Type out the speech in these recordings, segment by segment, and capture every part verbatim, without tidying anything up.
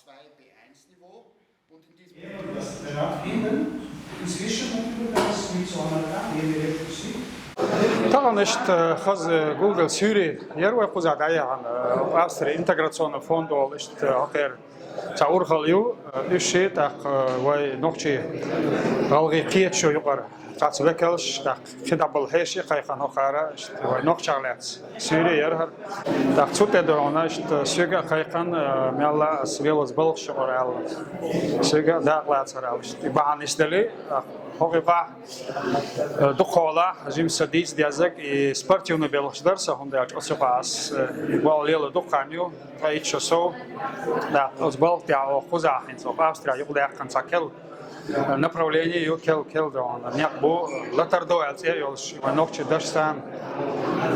Zwei B eins Niveau. Тахана иштта хаза гулгал суьйре яр вай кхузахь дӀаяхьана, Австрия интеграционный фонд олу иштта хӀокхеран цхьа урхалла ю, уьш ши тӀаккха вай нохчий гӀалгӀай кхеташо юкъара цхьацца векалш, тӀаккха кхидӀа болу хьеший кхайкхина хӀокхара, иштта вай нохчех лаьцна суьйре яр хӀара. ТӀаккха цу тӀе дуьхьал иштта соьга а кхайкхина, мелла ас лелаза балхаш юкъара аьлла. Соьга а дакъа лацара аьлла. Иштта и бахьана иштта дели, тӀаккха хӀокху юкъахь дукха хьолахь, жимма сан дийца дезарг и спортивный белхаш дара сан, хӀунда аьлча оцу юкъахь ас и болх лело дукха хан ю, ткъе итт шо сов. ТӀаккха оцу балха тӀехь оха кхузахь хӀинца оха Австрия юкъадаьккхина цхьа кел направление ю, кел, кел догӀана некъ бу, латар до аьлла цӀе а йолуш, вайн нохчий дашсан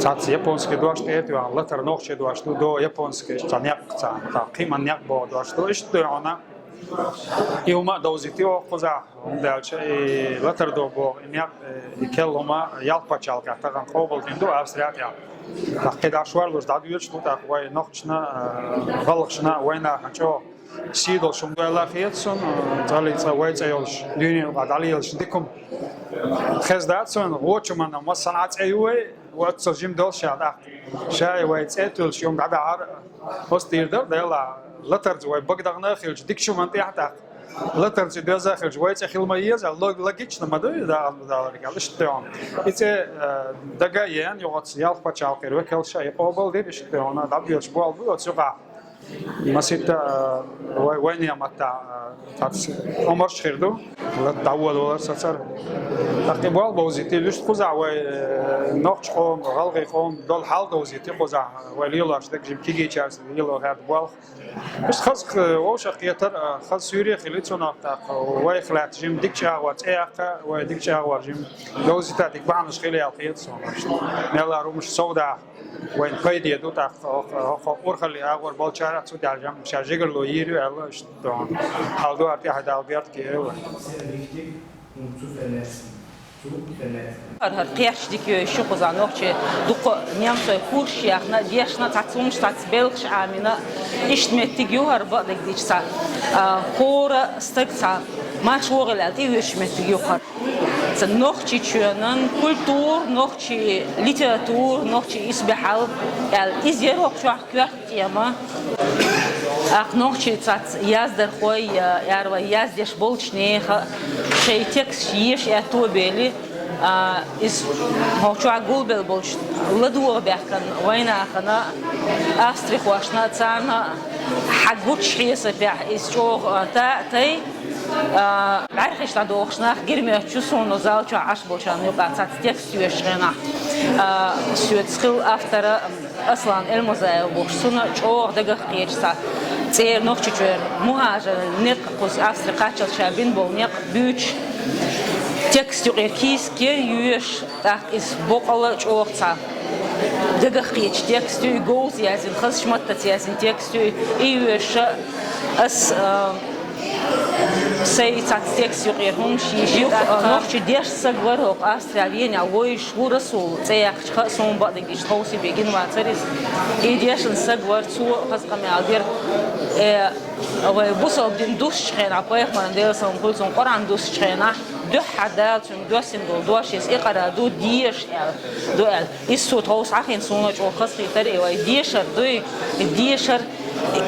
цхьацца японский дош тӀе а тоьхна, латар нохчий дош ду, до японский цхьа некъ цхьа, цхьа кхин а некъ боху дош ду, иштта догӀана. И хӀума а довзийти оха кхузахь, хӀунда аьлча и латар до боху и некъ, и кел хӀума ялх пачхьалкхехь тахана къобалдина ду Австрия тӀехь. ТӀаккха кхидӀа шорлуш дӀадоьдуш ду, тӀаккха вай нохчашна, гӀалгӀашна, вайнахана чӀогӀа сий долуш хӀума ду аьлла хета суна, цӀа ли цӀа вай цӀа йолуш, дуьйна юкъахь дӀалелаш дика хӀума хезна дац вайна, вочу хӀуманна массанхьа цӀе ю вай, оццул жима долуш ша тӀаккха. Ша и вай цӀе а туьллуш, юьхь дӀадахьара, хӀоста дийр дара, Дела, латарца вай бага дахана а хилча, дикачу хӀуманна тӀехь а тӀаккха. Латарца и доьзна а хилча, вай цӀе хила ма еза, лог-, логично ма ду и, да, ма даларг аьлла, иштта тӀе хьуна. И цӀе, э, дага а еана, юха оцу ялх пачхьалкхера векалша и къобалдира, иштта тӀе хьуна, дӀабоьлуш болх бу оцу юкъахь. Масийтта, э, вай-, вайнехан маттахь, э, цхьацца омарш хир ду, лата дӀаводавалар сацара. ТӀаккха и болх бовзийти, иштта кхузахь вай, э, нохча къоман, гӀалгӀай къоман долу хьал довзийти кхузахь, вай лелош дерг жима кегийчаьрца лело хӀаьта болх. Иштта хаза, э, вовшахкхетар, э, хаза суьйре а хили цунах тӀаккха, вайх лаьцна жима дика чӀагӀор цӀе яккха, вай дика чӀагӀор жима довзийта дика бахьанаш хили аьлла хета суна. Мелла а хӀумаш совдахь, вайна пайде ду тӀаккха, хӀокху, хӀокху урхаллин агӀор болчара а цу тӀехь жима ша жигарло йийр ю аьлла, иштта хьал ду, хӀара тӀаьхьа Дала беркате йойла вай. ХӀара, хӀара кхерч дика йойуш ю кхузахь нохчий, дукха немцойн курсаш яьхна, дешна, цхьацца хӀуманаш, цхьацца белхаш Ӏамийна, иштта меттиг ю хӀара, бакъдерг дийцича цхьа, а, хӀора стаг цхьа марша вогӀийла аьлла тӀеоьцуш меттиг ю хӀара. Цхьа Нохчийчоьнан культура, нохчийн литература, нохчийн исбаьхьалла аьлла, иза яра хӀокху чохь коьрта тема. ТӀаккха нохчийн цхьацца яздархой, я, яра вай яздеш болчу нехан шайн текст еша аьтто бели, а, иза хӀокху чохь гулбелла болчу ладогӀа баьхкина вайнахана, австрихошна, царна хьан гучу хьесапехь иза чӀогӀа, а, та-, тай, а, бӀаьрхиш дӀадохуш нах гира моьтту суна зал чохь Ӏаш болчарна юкъахь цхьацца текст йоьшучу хенахь, а, соьца хилла автора, Аслан Эльмазаев бохуш, суна чӀогӀа дагах кхеча цхьа цӀера Нохчийчуьра мухӀажаран некъ, кхуза Австри кхаччалц ша бина болу некъ буьйцуш текст юкъера кийсак яра йоьшуш, тӀаккха иза боккъала а чӀогӀа цхьа дагах кхеча текст ю, и говза яздина, хазачу маттаца яздина текст ю, и йоьшуш ас, а, Сайн цхьацца текст юкъера хӀуманаш йийшира. Юха, а, нохчийн дешна саг вара хӀокху Австрехь, Венехь вовзаш ву Расул, цӀе яьккхича хаьа суна, бакъдерг дийцича, тховсий бен гина вацара иза. И дешна саг вара, цо хаза къамел дира. Э, вай бусалба дин дуссучу хенахь, пайхамаран, Делан салам хуьлда цунна, Къуръан дуссучу хенахь, дуьххьара Дала цуьнга доссийна долу дош иза икъара ду, деша аьлла, ду аьлла. Иза цо тховса хьахийна, суна чӀогӀа хазахийтара, и вай дешар дуй, и дешар,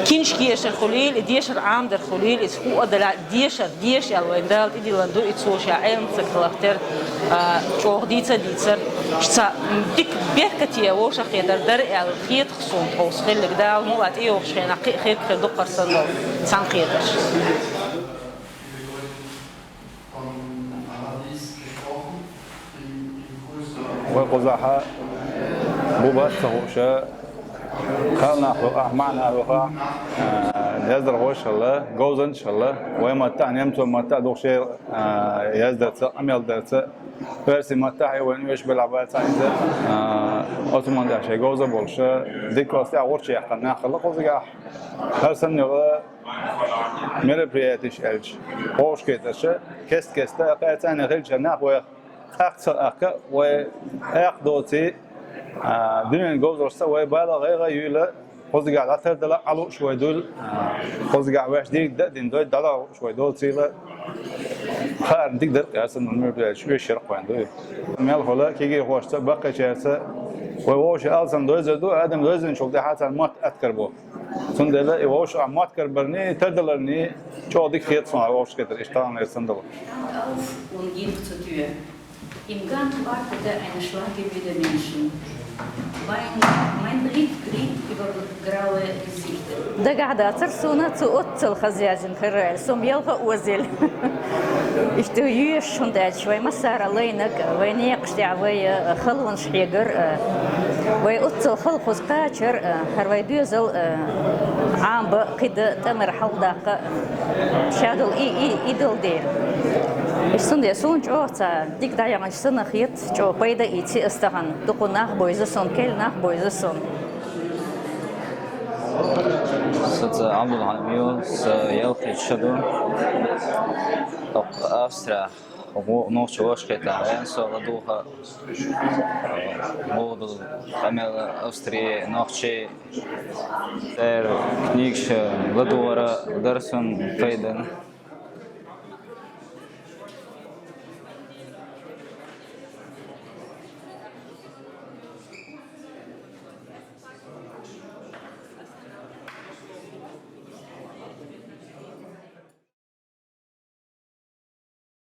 киншка ешар хуьлийла, и дешар Ӏамадар хуьлийла, иза хӀуъа а далахь, дешар, деша аьлла, вайн Дала тӀедиллина ду, и цо ша Ӏелам стаг хиларх тера, а, чӀогӀа дийца а дийцара. Ша ца, м, дика беркате вовшахкхетар дара аьлла хета-кх суна тховса хилларг, Дала мукъалахь тӀейогӀучу хенахь кхин а хир-кхин ду-кх хӀара санна долу цхьаьнакхетарш. Вай кхузахь бу-бац ца хууш, кхалнах а бу, ахь маьӀна а бу, а, яздархоша а хилла, говзанчаш а хилла, вайн маттахь а, немцойн маттахь а дукха шайн, а, яздарца, къамел дарца, оьрсийн маттахь а вайна оьшуш белахь бац иза, а, оцу маттахь шайн говза болуш, дика оцу тӀехь гӀурч яьккхина нах а хилла кхузахь. ХӀара санна йолу мероприятеш аьлча, вовшахкхетарш кест-кеста, кхин а цӀена хилча нах вайх тӀаккха ца аккха, вай тӀаккха доций, а, дуьненан говзаллашца вай бала, гӀайгӀа а юйла, Кхузгахь дӀатардала Ӏалуш вай дуйла, кхузгахь ваьш дийриг дан а дина дой, дӀалуш вай долу цийла. Хаарна диг даркъ яцан, муьрдуьллачу вешаркъ вайн дуй. Мел хуьла кегийрхошца а, баккхийчаьрца а вай вовшийн алсам дойзар ду, адам дойзанчул тӀаьхьа царна мотт аткар бу. Цундела и вовшах мотт карбарний, тардаларний чӀогӀа дика хета суна вовшахкхетар, иштта таханлера санна долу. Auf und ging zu Tür. Im Gang wartete eine schlanke Bildermenschen. Mein, mein Blick glitt über graue Gesichter. Дагахь дацара суна цу оццул хаза яздина хир аьлла, со-м ялх а озийла. Иштта йоьшуш, хӀунда аьлча вай массара а лайнарг, вай некъаш тӀехь вай, э, халонаш хьегар, э, вай оццул хала кхуза кхачар, э, хӀара вай доьзал, э, Ӏамабан, кхидан, тӀамар хьалхадаккха, ша долу и, и, и долу дела. Иштта цундела суна чӀогӀа цхьа дика дӀаяханча санна хета, чӀогӀа пайда ийци ас тахана. Дукха нах бевза суна, керла нах бевза суна. Сан цӀе Ӏабдулхьалим ю, сан ялхитта шо ду. ТӀаккха Австрехь, ву-, нохчийн вовшахкхетарехь веана со ладугӀуш, муха долу къамел, Австрин нохчийн, церан книгаш ладугӀар дара суна пайдана.